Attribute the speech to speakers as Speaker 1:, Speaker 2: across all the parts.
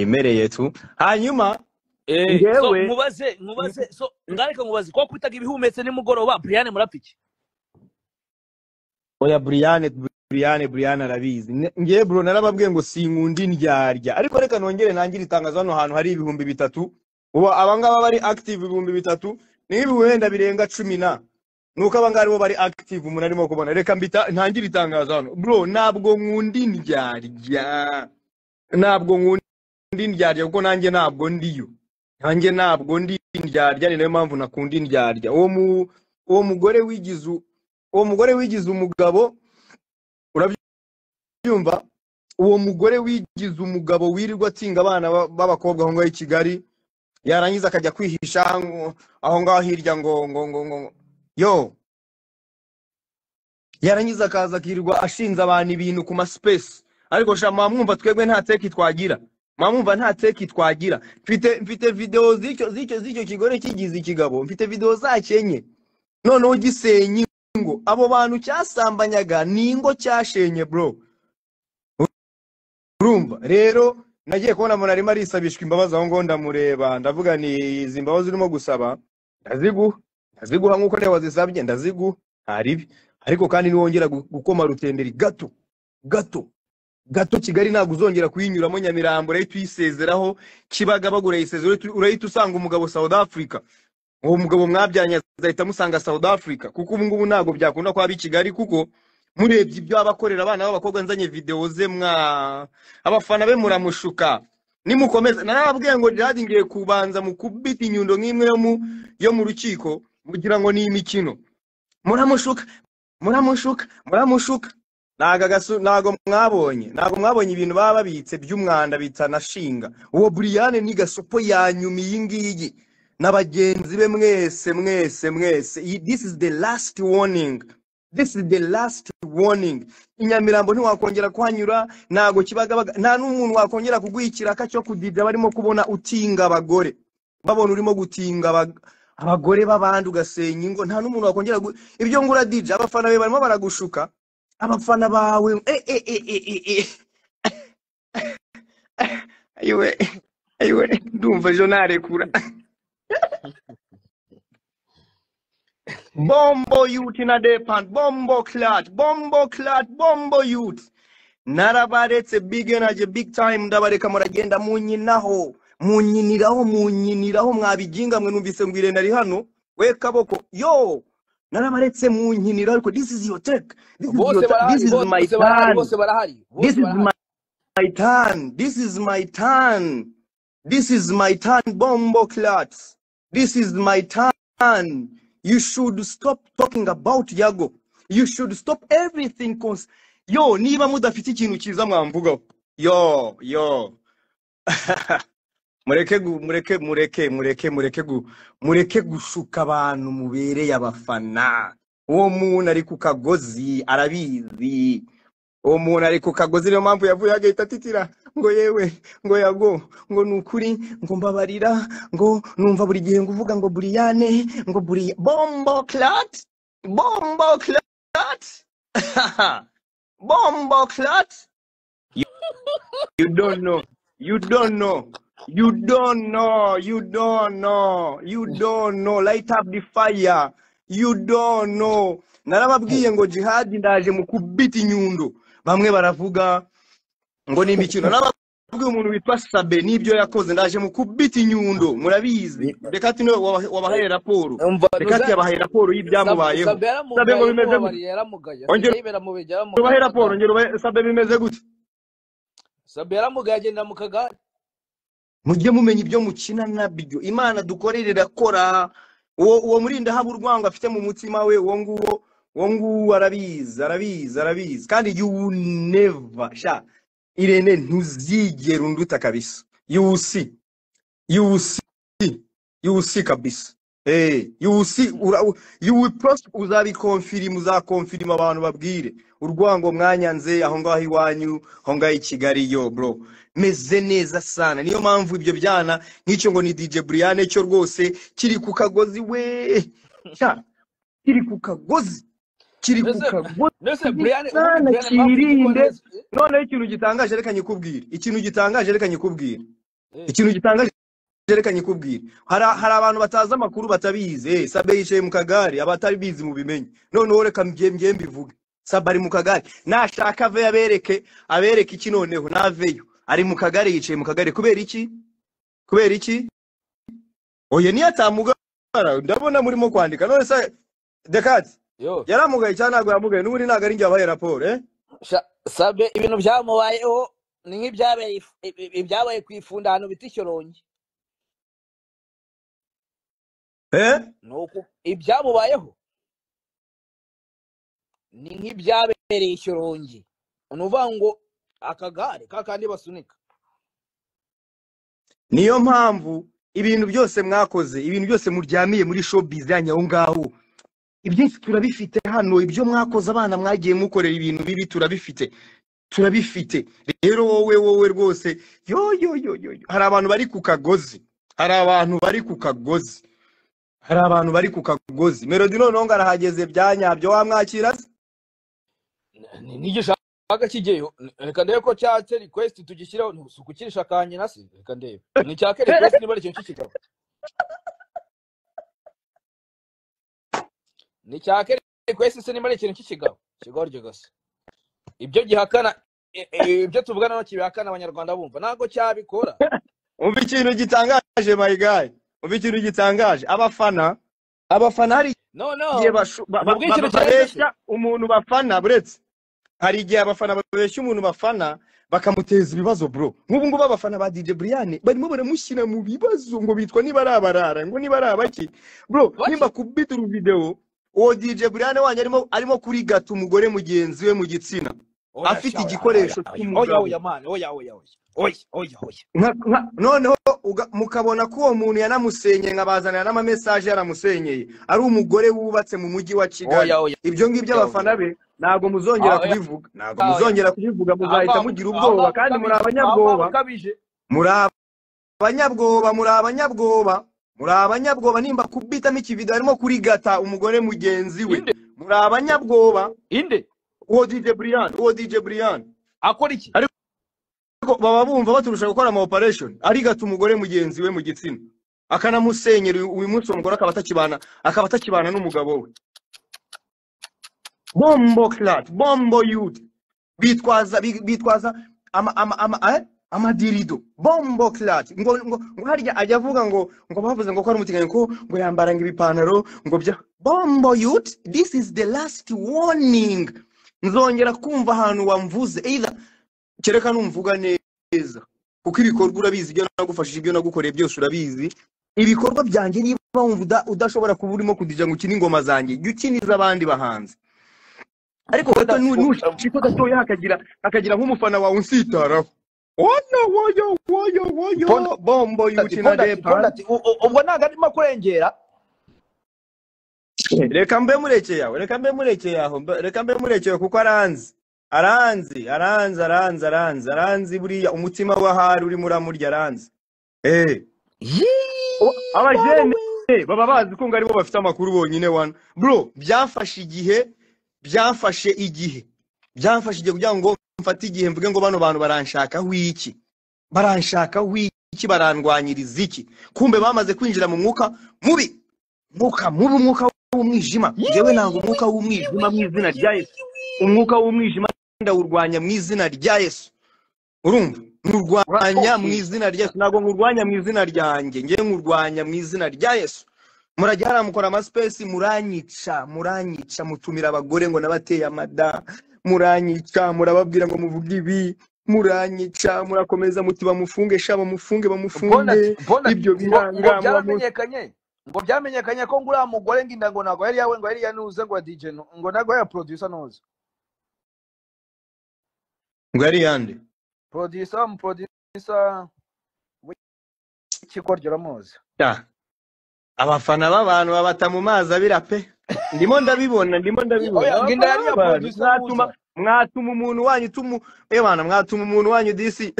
Speaker 1: Yemereye tu. Hanyuma
Speaker 2: So
Speaker 1: ngewe
Speaker 2: nkubaze so ngareka nkubaze ko kwitaga ibihumetse nimugoroba, Brian murapiki?
Speaker 1: Oya, Brian arabizi. Ngewe bro, narababwiye ngo sinkunda indyarya, ariko reka nongere ntangire itangazo hano hantu hari 3000. Ubu abangaba bari active 3000, ni ibihumbi wenda birenga 10 na nuko abangaba aribo bari active umuntu arimo kubona. Reka mbita ntangire itangazo hano bro, ntabwo nkunda indyarya, ntabwo nkunda indyarya, kuko nanjye ntabwo ndiyo, nanjye ntabwo ndi indyarya. Ni nayo mpamvu nakunda indyarya. Uwo mugore wigize umugabo, urabyumva, uwo mugore wigize umugabo wirirwa atsinga abana b'abakobwa aho ngaho i Kigali, yarangiza akajya kwihisha aho ngaho hirya ngo yo, yarangiza akaza akirirwa ashinze abantu ibintu ku ma space. Ariko sha, mwamwumva twebwe nta teki twagira, mwamwumva nta teki twagira. Mfite video z'icyo kigore kigize ikigabo, mfite video zacyo enye, noneho gisenye ingo. Abo bantu cyasambanyaga ni ingo cyashenye bro. Urumva rero, nagiye kubona umuntu arimo arisabishwa imbabazi aho ngaho, ndamureba ndavuga ni izi mbabazi urimo gusaba ndaziguha, ndaziguha nk'uko nawe wazisabye, ndaziguha, nta ribi. Ariko kandi niwongera gukoma rutenderi gato gato gato, Kigali ntabwo uzongera kuyinyuramo. Nyamirambo urahita uyisezeraho, Kibagabaga urayisezera, urahita usanga umugabo South Africa. Uwo mugabo mwabyaranye azahita amusanga South Africa, kuko ubu ngubu ntabwo byakunda ko aba i Kigali, kuko murebye ibyo aba akorera abana b'abakobwa, nzanye video ze, mwa abafana be muramushuka nimukomeza. Narababwiye ngo Jihad ngiye kubanza mukubita inyundo nk'imwe yo mu rukiko, mugira ngo ni imikino. Muramushuka, muramushuka, muramushuka. Ntago mwabonye ibintu baba babitse by'umwanda bitanashinga. Uwo Brian ni gasopo ya nyuma iyi ngiyi na bagenzi be mwese mwese mwese. This is the last warning, this is the last warning. Inyamirambo ntiwakongera kuhanyura, ntago Kibagabaga, nta n'umuntu wakongera kuguha ikiraka cyo kudida barimo kubona utinga abagore, babona urimo gutinga abagore b'abandi ugasenya ingo. Nta n'umuntu wakongera ibyo ngura DJ. Abafana be barimo baragushuka, abafana bawe. Eh, eh, eh, eh, eh, eh. Ayiwe, ayiwe, ndumva ejo narekura. Bombo youth in a depan, bombo clat, bombo clat, bombo youth. Narabaretse, big energy, big time. Ndabareka muragenda munyinaho, munyiniraho, munyiniraho, mwabiginga mwe. Numvise ngo Irene ari hano we kaboko yo. Narabaretse munkinira, ariko this is your take, this is
Speaker 2: Bose
Speaker 1: your
Speaker 2: barahari.
Speaker 1: This is my
Speaker 2: Bose barahari.
Speaker 1: turn.
Speaker 2: Bose barahari.
Speaker 1: This
Speaker 2: Bose
Speaker 1: is
Speaker 2: barahari.
Speaker 1: my turn, this is my turn, this is my turn. Bombo clats, this is my turn. You should stop talking about Yago, you should stop everything cause yo, niba mudafite ikintu cyiza mwamvugaho, yo yo, mureke mureke mureke mureke mureke mureke gushuka abantu mubereye abafana. Uwo muntu ari ku kagozi, arabizi. Uwo muntu ari ku kagozi, niyo mpamvu yavuye agahita atitira ngo yewe, ngo Yago, ngo ni ukuri, ngo mbabarira, ngo numva buri gihe ngo uvuga ngo Buriyane, ngo buriya bombo clat, bombo clat, bombo clat. You don't know, you don't know, you don't know, you don't know, you don't know. Light up the fire. You don't know. Narababwiye ngo Jihad ndaje mu kubita inyundo, bamwe baravuga ngo ni imikino. Narababwiye umuntu witwa Sabe n'ibyo yakoze, ndaje mu kubita inyundo, murabizi. Reka ati niwe wabahaye raporo.
Speaker 2: Umva.
Speaker 1: Reka ati yabahaye raporo y'ibyamubayeho.
Speaker 2: Sabe.
Speaker 1: Sabe ngo
Speaker 2: yaramugaye.
Speaker 1: bimeze gute?
Speaker 2: Mubabariye, yaramugaye.
Speaker 1: Ongera
Speaker 2: Asigaye yibera mu bijya, yaramugaye
Speaker 1: ubahe
Speaker 2: mu
Speaker 1: raporo.
Speaker 2: kagare.
Speaker 1: Ongera ubahe. Sabe, bimeze gute?
Speaker 2: Sabe yaramugaye, agenda mu kagare.
Speaker 1: Mujye mumenya ibyo mukina nabyo. Imana dukorera irakora. Uwo murinda haba urwango afite mu mutima we, uwo nguwo arabizi, arabizi, arabizi. Kandi you will never, sha Irene, ntuzigera unduta kabisa. You will see, you will see, you will see kabisa. You will see, you will prosper, uzabikonfirima, uzakonfirima abantu babwire urwango mwanyanze aho ngaho iwanyu, aho ngaho i Kigali. Yo bro, meze neza sana. Niyo mpamvu ibyo byana nk'icyo ngo ni DJ Brian cyo rwose kiri ku kagozi we. Sha, kiri ku kagozi, kiri ku
Speaker 2: Mbese
Speaker 1: kagozi
Speaker 2: mbese Brian, ubundi
Speaker 1: sana.
Speaker 2: Brian mwapfuye ko
Speaker 1: Kirinde.
Speaker 2: neza.
Speaker 1: Noneho ikintu gitangaje, reka nyikubwire ikintu gitangaje, reka nyikubwire. Ikintu gitangaje reka nyikubwire, hari abantu batazi amakuru batabizi. Sabe yicaye mu kagare, abatabizi mubimenye. Noneho reka mbye mbivuge, Sabe ari mu kagare, nashaka ave abereke iki. Noneho naveyo, ari mu kagare, yicaye mu kagare kubera iki? Kubera iki? Oya, niyo atamugara, ndabona murimo kwandika. None se Dekati yaramugaye cyangwa ntabwo yamugaye? N'ubundi ntabwo ari njye wabaye raporo.
Speaker 2: Sabe ibintu byamubayeho ni nk'ibyabaye ibyabaye ku ifunda ahantu bita Ishyorongi. Nuko ibyamubayeho ni nk'ibyabereye Ishyorongi, ni ukuvuga ngo akagare kakandi basunika.
Speaker 1: Niyo mpamvu ibintu byose mwakoze, ibintu byose muryamiye muri showbiz yanyu aho ngaho, ibyinshi turabifite hano. Ibyo mwakoze, abana mwagiye mukorera ibintu bibi, turabifite, turabifite. Rero wowe rwose, yo yo yo yo, hari abantu bari ku kagozi, hari abantu bari ku kagozi, hari abantu bari ku kagozi. Melody noneho ngo arahageze bya nyabyo, wamwakira se?
Speaker 2: Nigishaka kigeyo, reka ndebe ko cyatse request tugishyiraho, si ukukirisha kanye na se. Reka ndebe ni cyake request niba ari ikintu cy'ikigabo, ni cyake request se niba ari ikintu cy'ikigabo kigoryo gasa. Ibyo gihakana, ibyo tuvugana no kibihakana, abanyarwanda bumva ntabwo cyabikora.
Speaker 1: Umva ikintu gitangaje, my guy, umva ikintu gitangaje. Abafana hari igihe babeshya umuntu bafana, buretse hari igihe abafana babeshya umuntu bafana bakamuteza ibibazo bro. Nk'ubu ngubu abafana ba DJ Brian barimo baramushyira mu bibazo, ngo bitwa niba ari abarara, ngo niba ari abaki bro. Nimba kubita video uwo DJ Brian wanyu arimo kurigata umugore mugenzi we mu gitsina, afite igikoresho cy'umugabo.
Speaker 2: Oya man, oya oya oya oya oya.
Speaker 1: Noneho mukabona ko uwo muntu yanamusenyeye, nkabazanira n'ama message yaramusenyeye, ari umugore wubatse mu mujyi wa Kigali. Ibyo ngibyo abafana be ntabwo muzongera kubivuga, ntabwo muzongera kubivuga, muzahita mugira ubwoba. Kandi muri abanyabwoba, muri abanyabwoba, muri abanyabwoba, muri abanyabwoba. Nimba kubitamo ikivido arimo kurigata umugore mugenzi we, muri abanyabwoba.
Speaker 2: Inde?
Speaker 1: Uwo DJ Brian, uwo DJ Brian
Speaker 2: akora iki?
Speaker 1: Ariko baba bumva baturusha gukora ama operation. Arigata umugore mugenzi we mu gitsina akanamusenyera. Uyu munsi umugore akaba atakibana n'umugabo we. Bombo clat, bombo youth, bitwaza amadirido, bombo clat. Ngo ngo harya ajya avuga ngo bavuze ngo ko ari umutinganyi, ko ngo yambara ngo ibipantaro ngo bya bombo youth. This is the last warning. Nzongera kumva ahantu wamvuze, either kereka numvuga neza, kuko ibikorwa urabizi, ibyo nagufashije, ibyo nagukoreye byose urabizi. Ibikorwa byanjye niba wumva udashobora kuba urimo kudija ngo ukine ingoma zanjye, jya ukiniza abandi bahanzi. Ariko gato nushiko gatoya hakagira nk'umufana wawe unsitaraho, woyo woyo woyo woyo bombo yuti na depa.
Speaker 2: Ubwo ntago arimo kurengera.
Speaker 1: Reka mbe murekeye aho, reka mbe murekeye aho, reka mbe murekeye, kuko aranzi aranzi aranzi aranzi aranzi aranzi. Buriya umutima w'ahari urimo uramurya, aranzi. Abajene baba bazi ko ngo aribo bafite amakuru bonyine wana bro. Byafashe igihe, byafashe igihe, byafashe igihe kugira ngo mfate igihe mvuge ngo bano bantu baranshakaho iki, baranshakaho iki, barandwanyiriza iki. Kumbe bamaze kwinjira mu mwuka mubi, mwuka mubi, umwuka w'umwijima. Njyewe nanga umwuka w'umwijima mu izina rya Yesu. Umwuka w'umwijima ndawurwanya mu izina rya Yesu. Urumva? Nkurwanya mu izina rya Yesu, ntabwo nkurwanya mu izina ryanjye, njyewe nkurwanya mu izina rya Yesu. Murajya haramukora ama space, muranyica, muranyica, mutumira abagore ngo nabateye amada, muranyica, murababwira ngo muvuge ibi, muranyica, murakomeza muti bamufunge sha, bamufunge, bamufunge. Ibyo biranga.
Speaker 2: Ngo byamenyekanye ko ngura mugore nginda ngo nago yari yawe, ngo yari yanuze, ngo DJ ngo nago ya producer nuze,
Speaker 1: ngo yari yande
Speaker 2: producer, mu producer w'ikigoryo ramuzi.
Speaker 1: Abafana b'abantu babata mu mazi abira pe. Ndimo ndabibona, ndimo ndabibona.
Speaker 2: Nginda yari ya producer.
Speaker 1: Mwatuma umuntu wanyu tumu ebana, mwatuma umuntu wanyu disi.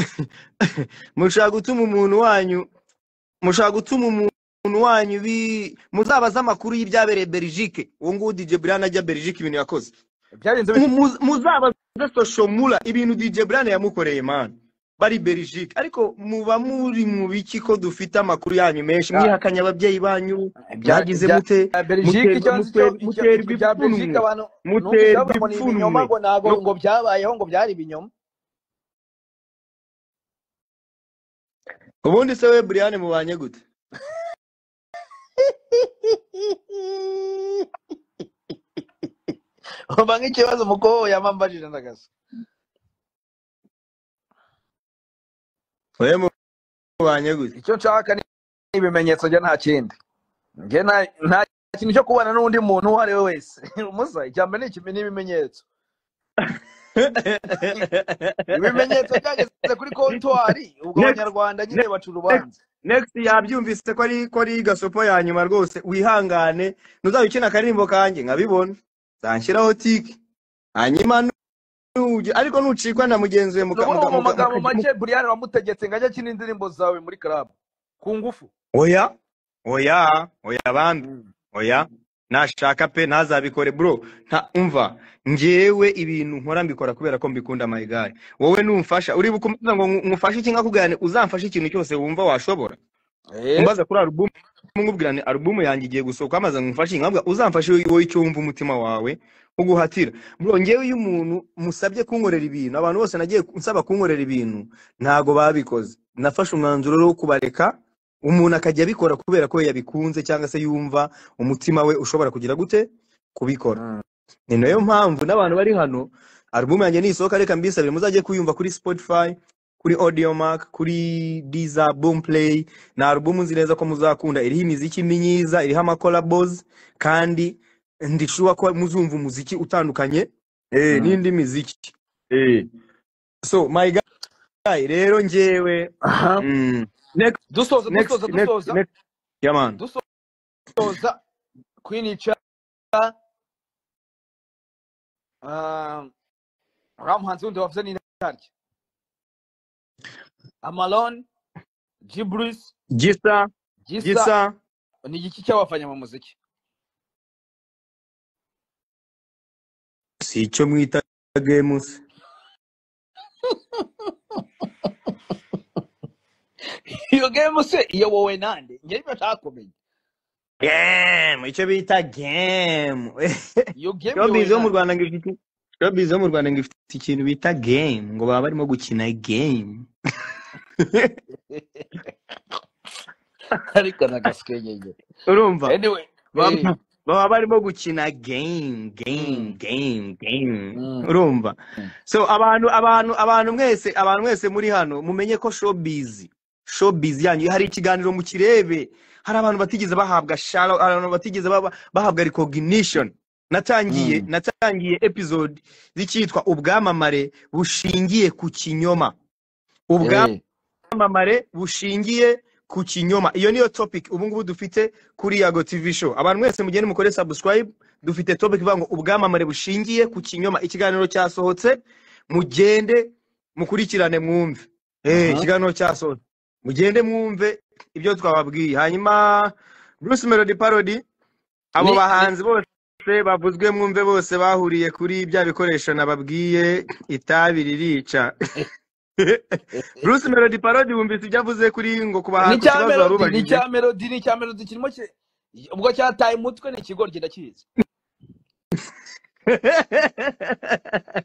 Speaker 1: Mushaka gutuma umuntu wanyu, mushaka gutuma umuntu wanyu bi muzabaza amakuru y'ibyabereye Belgique. Uwo nguwo DJ Brian ajya Belgique ibintu yakoze. Muzabaza social mula ibintu DJ Brian yamukoreye man. bari Belgique, ariko muba muri mu biki ko dufite amakuru yanyu menshi, mwihakanye ababyeyi banyu, mwagize mute,
Speaker 2: Belgique icyo nzi cyo
Speaker 1: muterwa
Speaker 2: ibya Belgique
Speaker 1: ipfunwe,
Speaker 2: abantu numvise
Speaker 1: muterwa
Speaker 2: bavuga ngo ni ibinyoma,
Speaker 1: ipfunwe
Speaker 2: ngo ntago
Speaker 1: no
Speaker 2: ngo byabayeho, ngo byari ibinyoma.
Speaker 1: Ubundi se we Brian mubanye gute?
Speaker 2: Umva nk'ikibazo umukobwa yamambajije ndagasa.
Speaker 1: Wewe mubanye gute?
Speaker 2: Icyo nshaka ni ibimenyetso, njye nta kindi. Njye nta kintu cyo kubana n'undi muntu uwo ari we wese. Musa, icya mbere ni ibimenyetso. Ibimenyetso byageze kuri kontwari, ubwo
Speaker 1: Next,
Speaker 2: abanyarwanda nyine baca urubanza.
Speaker 1: Next yabyumvise ko ari gasopo ya nyuma rwose, wihangane ntuzaba ukina akaririmbo kanjye nkabibona, nzanshyiraho tiki hanyuma ariko nucikwa na mugenzi we
Speaker 2: Nubu mu magambo make Brian wamutegetse ngo ajye akina indirimbo zawe muri club ku ngufu.
Speaker 1: Oya oya oya bambi, oya nashaka pe ntazabikore bro. Nta umva njyewe ibintu nkora mbikora kubera ko mbikunda my guy. Wowe numfasha uri bukumva ngo ngufashe iki nkakubwira uzamfashe ikintu cyose wumva washobora. Umbaza kuri album nkubwira ni album yanjye igiye gusohoka amaze ngufashe nkabwa uzamfashe wowe icyo wumva umutima wawe uguhatira. Bro njyewe iyo umuntu musabye kunkorera ibintu, abantu bose nagiye nsaba kunkorera ibintu ntago babikoze. Nafashe umwanzuro wo kubareka umuntu akajya abikora kubera ko yabikunze cyangwa se yumva umutima we ushobora kugira gute kubikora. Ni nayo mpamvu n'abantu bari hano album yanjye nisohoka reka mbisabire muzajye kuyumva kuri Spotify, kuri Audiomack, kuri Deezer, Boomplay. Na album nzi neza ko muzakunda, iriho imiziki myiza, iriho ama collabos, kandi ndishuwa ko muzumva umuziki utandukanye n'indi miziki. So my guy rero njyewe next
Speaker 2: Dusoza
Speaker 1: next
Speaker 2: dusoza
Speaker 1: next
Speaker 2: dusoza
Speaker 1: next yeah man.
Speaker 2: Dusoza Queen Cha, uriya muhanzi wundi wavuze ni ntarya Amalon, G Bruce,
Speaker 1: Gisa
Speaker 2: Gisa,
Speaker 1: Gisa
Speaker 2: ni igiki cyabafanya mu muziki?
Speaker 1: Si icyo mwita games.
Speaker 2: Iyo game se iyobowe nande? Njye nibyo ntakumenya.
Speaker 1: Game, icyo bita game.
Speaker 2: Iyo game
Speaker 1: Showbiz
Speaker 2: iyobowe
Speaker 1: yo mu
Speaker 2: nande?
Speaker 1: Rwanda ngo ifite, showbiz yo mu Rwanda ngo ifite ikintu bita game, ngo baba barimo gukina game.
Speaker 2: Ariko nagasikegege.
Speaker 1: Urumva?
Speaker 2: Anyway,
Speaker 1: Baba barimo gukina game, game, game, game. Urumva? So abantu mwese muri hano mumenye ko showbiz yanyu hari ikiganiro mu kirebe, hari abantu batigeze bahabwa shout, abantu batigeze bahabwa recognition. Natangiye episode z'icyitwa ubwamamare bushingiye ku kinyoma. Ubwamamare bushingiye ku kinyoma. Iyo niyo topic ubu ngubu dufite kuri Yago TV show. Abantu mwese mugende mukore subscribe, dufite topic ivuga ngo ubwamamare bushingiye ku kinyoma. Ikiganiro cyasohotse, mugende mukurikirane mwumve. Ikiganiro cyasohotse, mugende mwumve ibyo twababwiye. Hanyuma Bruce Melody Parody, abo bahanzi bose bavuzwe mwumve bose bahuriye kuri bya bikoresho nababwiye, itabi ririca. Bruce Melody Parody wumvise ibyo avuze kuri ngo kubaha
Speaker 2: Ni
Speaker 1: ku kibazo wari
Speaker 2: Melody, ni
Speaker 1: ubajije.
Speaker 2: cya Melody, ni cya Melody kirimo ubwo cyataye umutwe ni ikigoryi ndakizi.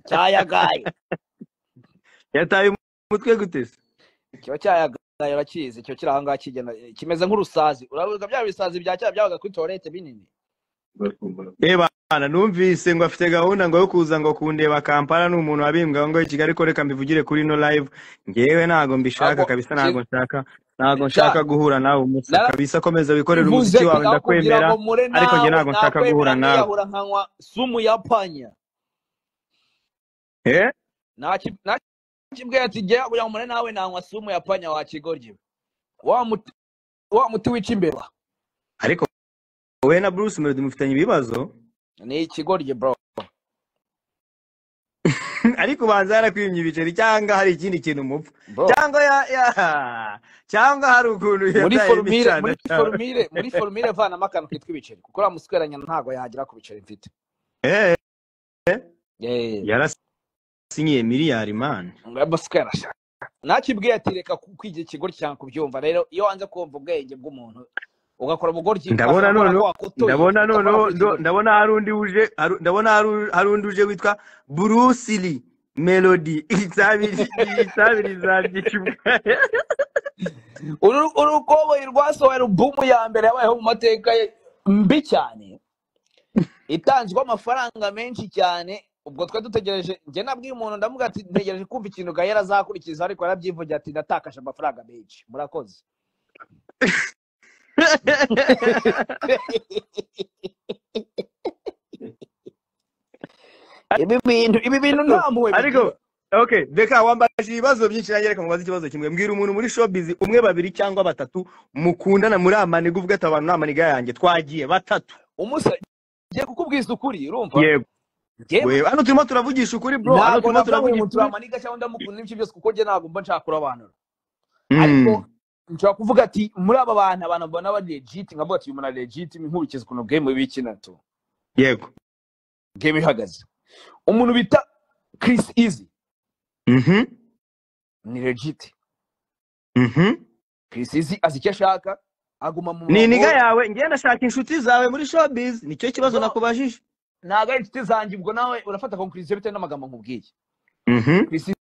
Speaker 2: Cyayagaye.
Speaker 1: Yataye umutwe gute se?
Speaker 2: Kiba cyayagaye urakizi, icyo kiri aho ngaho kigenda kimeze nk'urusazi. Urabuza bya bisazi bya kera byabaga kuri toilette binini.
Speaker 1: Bana numvise ngo afite gahunda ngo yo kuza ngo kundeba Kampala, ni umuntu wabimbwa ngo i Kigali, ko reka mbivugire kuri no live. Ngewe ntago mbishaka kabisa, ntago nshaka guhura nawe umusa kabisa. Komeza wikorere umuziki wawe, ndakwemera, ariko nge ntago nshaka guhura nawe.
Speaker 2: Nakwemera nkanywa sumu ya panya. Nakibwiye ati jya kugira ngo mure nawe nanywa sumu ya panya wa kigoryi. Wa muti wica imbeba.
Speaker 1: Ariko wowe na Bruce Melody mufitanye ibibazo?
Speaker 2: Ni ikigoryi bro.
Speaker 1: Ariko ubanza yarakwimye ibiceri cyangwa hari ikindi kintu mupfa, cyangwa cyangwa hari ukuntu
Speaker 2: muri formule muri formule vanamo akantu kitwa ibiceri, kuko uramusweranya ntago yagera ku biceri mfite.
Speaker 1: Yarasinyiye miliyari man.
Speaker 2: Uramusweranya. Nakibwiye ati reka kwigira ikigoryi cyane kubyumva. Rero iyo wanze kumva ubwenge bw'umuntu ugakora ubugoryi,
Speaker 1: Ndabona
Speaker 2: ukabona ko
Speaker 1: noneho,
Speaker 2: wakotoye,
Speaker 1: ndabona
Speaker 2: ukabona
Speaker 1: noneho
Speaker 2: ko ikigoryi.
Speaker 1: Ndabona hari undi uje, ndabona hari undi uje witwa Bruce Lee Melody. Itabi rizabyica ubwayo.
Speaker 2: Urukoboyi rwasohoye alubumu ya mbere yabayeho mu mateka ye mbi cyane, itanzwe amafaranga menshi cyane. Ubwo twe dutegereje, njye nabwiye umuntu ndamuga ati ntegereje kumva ikintu Gahera azakurikiza, ariko yarabyivugira ati natakaje amafaranga menshi, murakoze. Ibi bintu nta mpuhwe
Speaker 1: Ariko
Speaker 2: bigira.
Speaker 1: okay, reka wambaje ibibazo byinshi, nanjye reka mubaze ikibazo kimwe. Mbwira umuntu muri showbiz umwe, babiri cyangwa batatu mukundana muri amaniga, uvuga ati abantu ni amaniga yanjye, twagiye batatu.
Speaker 2: Umusa ngiye kukubwiza ukuri, urumva?
Speaker 1: Yego.
Speaker 2: Njyewe
Speaker 1: Wewe hano turimo turavugisha ukuri bro, hano
Speaker 2: ntabwo
Speaker 1: turimo
Speaker 2: navuga ngo uyu
Speaker 1: turavugisha
Speaker 2: muntu
Speaker 1: ukuri.
Speaker 2: turamaniga cyangwa ndamukunda n'ibyo byose, kuko njye ntabwo mba nshaka kurobanura. Ariko nshobora kuvuga ati muri aba bantu, abantu mbona bari legit, nkavuga ati uyu muntu ari legit, nkurikiza ukuntu game bikina tu.
Speaker 1: Yego.
Speaker 2: Game ihagaze. Umuntu bita Chris Easy ni legit. Chris Easy azi icyo ashaka, aguma mu
Speaker 1: Ni
Speaker 2: murongo
Speaker 1: niga
Speaker 2: we.
Speaker 1: yawe, ngiye ndashaka inshuti zawe muri showbiz, nicyo kibazo
Speaker 2: No,
Speaker 1: nakubajije.
Speaker 2: ntabwo ari inshuti zanjye, ubwo nawe urafata conclusion bitewe n'amagambo nkubwiye. Chris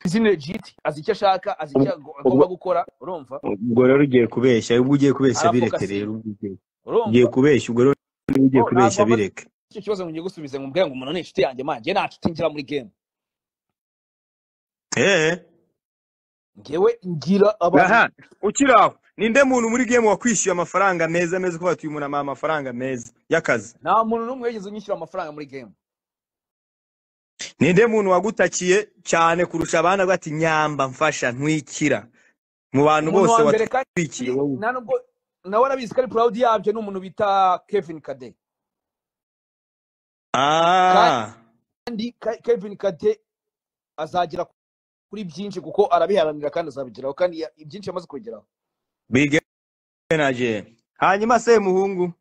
Speaker 2: Easy ni legit, azi icyo ashaka, azi icyo agomba gukora, urumva?
Speaker 1: Ubwo rero ugiye kubeshya, ubwo ugiye kubeshya bireke
Speaker 2: Arafokasinga.
Speaker 1: rero, ubwo ugiye
Speaker 2: Urumva?
Speaker 1: kubeshya, ubwo rero ugiye
Speaker 2: Ntabwo
Speaker 1: kubeshya
Speaker 2: wambaza
Speaker 1: bireke.
Speaker 2: icyo kibazo ngo ngiye gusubiza ngo mbwire ngo umuntu ni inshuti yanjye, man, njye nta nshuti ngira muri game. Njyewe ngira abantu.
Speaker 1: Aha, ukiri aho, ninde muntu muri game wakwishyuye amafaranga meza meza, kuba ati uyu muntu amuha amafaranga meza y'akazi?
Speaker 2: Nta muntu n'umwe wigeze unyishyura amafaranga muri game.
Speaker 1: Ninde muntu wagutakiye cyane kurusha abandi avuga ati nyamba mfasha ntwikira mu bantu
Speaker 2: Umuntu
Speaker 1: bose
Speaker 2: wa mbere kandi
Speaker 1: watwikiye wowe?
Speaker 2: nta nubwo nawe arabizi ko ari proud yabyo, ni umuntu bita Kevin Kade. Kandi Kevin Kade azagera kuri byinshi kuko arabiharanira kandi azabigeraho, kandi ibyinshi yamaze kubigeraho.
Speaker 1: Big energy. Hanyuma Semuhungu.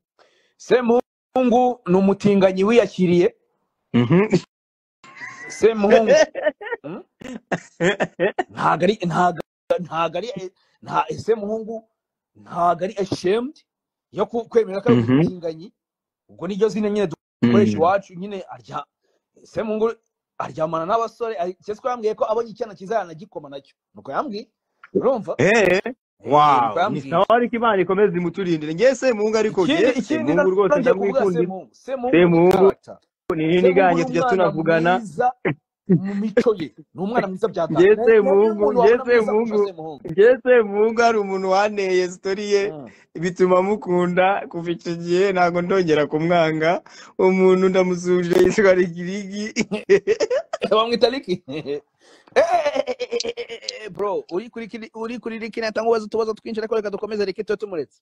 Speaker 2: Semuhungu ni umutinganyi wiyakiriye. Semuhungu. Ntago ari, ntago, ntago ari, nta, Semuhungu ntago ari ashamed yo kwemera ko ari umutinganyi. Ubwo niryo zina nyine dukoresha iwacu nyine. Arya Semuhungu aryamana n'abasore, cyese ko yambwiye ko abonye icyana cyiza yanagikoma nacyo, nuko yambwiye, urumva?
Speaker 1: Wow,
Speaker 2: Nuko
Speaker 1: ni
Speaker 2: yambwiye.
Speaker 1: sawa, ariko Imana ikomeze imuturindire. Ngewe Semuhungu ariko,
Speaker 2: Ikindi,
Speaker 1: ngewe
Speaker 2: ikindi
Speaker 1: Semuhungu rwose
Speaker 2: nongeye kuvuga
Speaker 1: ndamwikundira.
Speaker 2: Semuhungu. Semuhungu ni
Speaker 1: Semuhungu
Speaker 2: character.
Speaker 1: ni
Speaker 2: Semuhungu
Speaker 1: ninigange
Speaker 2: ni
Speaker 1: tujya
Speaker 2: umwana
Speaker 1: tunavugana.
Speaker 2: mwiza mu mico ye, ni umwana mwiza bya data.
Speaker 1: Ngewe
Speaker 2: Niyo
Speaker 1: Semuhungu,
Speaker 2: umuntu
Speaker 1: ngewe
Speaker 2: wabona mwiza kurusha
Speaker 1: Semuhungu,
Speaker 2: Semuhungu.
Speaker 1: ngewe Semuhungu hari umuntu wanteye story ye bituma mukunda kuva icyo gihe, ntabwo ndongera kumwanga. Umuntu ndamusuje yitwa Rigirigi.
Speaker 2: Bamwita Ricky. Bro, uri kuri Ricky natanga ubaza utubazo twinshi, ariko reka dukomeze Ricky tube tumuretse.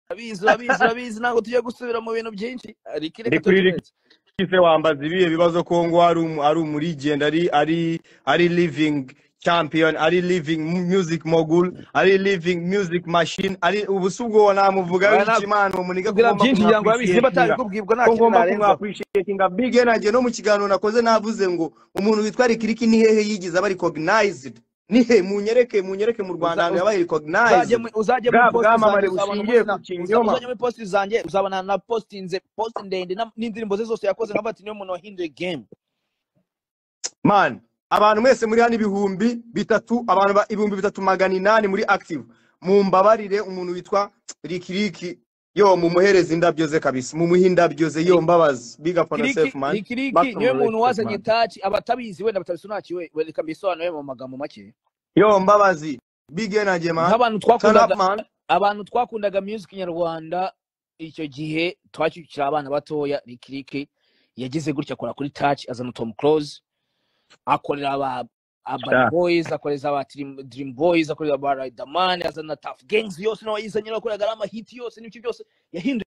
Speaker 2: Urabizi, urabizi, urabizi, ntabwo tugiye gusubira mu bintu byinshi. Ricky, reka
Speaker 1: Ndi kuri
Speaker 2: tube
Speaker 1: Ricky
Speaker 2: tumuretse.
Speaker 1: se wambaza ibihe bibazo ko ngo ari umurigend, ari living champion, ari living music mogul, ari living music machine, ari ubu si ubwo namuvuga
Speaker 2: Oya,
Speaker 1: w'iki Imana uwo muniga ko
Speaker 2: kubwira
Speaker 1: ngomba
Speaker 2: byinshi ngira ngo urabizi, niba
Speaker 1: kumwappreciatinga.
Speaker 2: atabikubwirwa nta
Speaker 1: Ko
Speaker 2: kintu
Speaker 1: ngomba
Speaker 2: narenzaho.
Speaker 1: kumwappreciatinga. Big Energy no mu kiganiro nakoze navuze ngo umuntu witwa Ricky Ricky ni hehe yigize aba recognized? Ni he? Munyereke, munyereke mu Rwanda ahantu yabaye recognized.
Speaker 2: Uzajye muri
Speaker 1: Bwa
Speaker 2: post
Speaker 1: bwamamare
Speaker 2: zanjye uzabona
Speaker 1: bushingiye
Speaker 2: umunsi
Speaker 1: ku kinyoma.
Speaker 2: Uzajye muri post zanjye uzabona na postinze post ndende n'indirimbo ze zose yakoze, nkavuga ati niyo muntu wahinduye game.
Speaker 1: Man, abantu mwese muri hano 3000, abantu ba 3800 muri active, mumbabarire umuntu witwa Ricky Ricky, yo mumuhereze indabyo ze kabisa, mumuhe indabyo ze, yo mbabazi. Big up on yourself man.
Speaker 2: Ricky Ricky
Speaker 1: Maximum
Speaker 2: niwe muntu
Speaker 1: respect,
Speaker 2: wazanye
Speaker 1: man.
Speaker 2: touch, abatabizi wenda batabisobanukiwe, reka mbisobanure mu magambo make.
Speaker 1: Yo mbabazi, big energy man.
Speaker 2: Nk'abantu
Speaker 1: Turn up
Speaker 2: twakundaga,
Speaker 1: man.
Speaker 2: abantu twakundaga music nyarwanda icyo gihe twakikira abana batoya, Ricky Ricky yagize gutya akora kuri touch, azana Tom Close, akorera aba Urban Boys, akoreza aba Dream Boys, akorera aba Riderman, azana Tough Gangs yose nawe yizanye, akorera ama hit yose n'ibyo byose yahinduye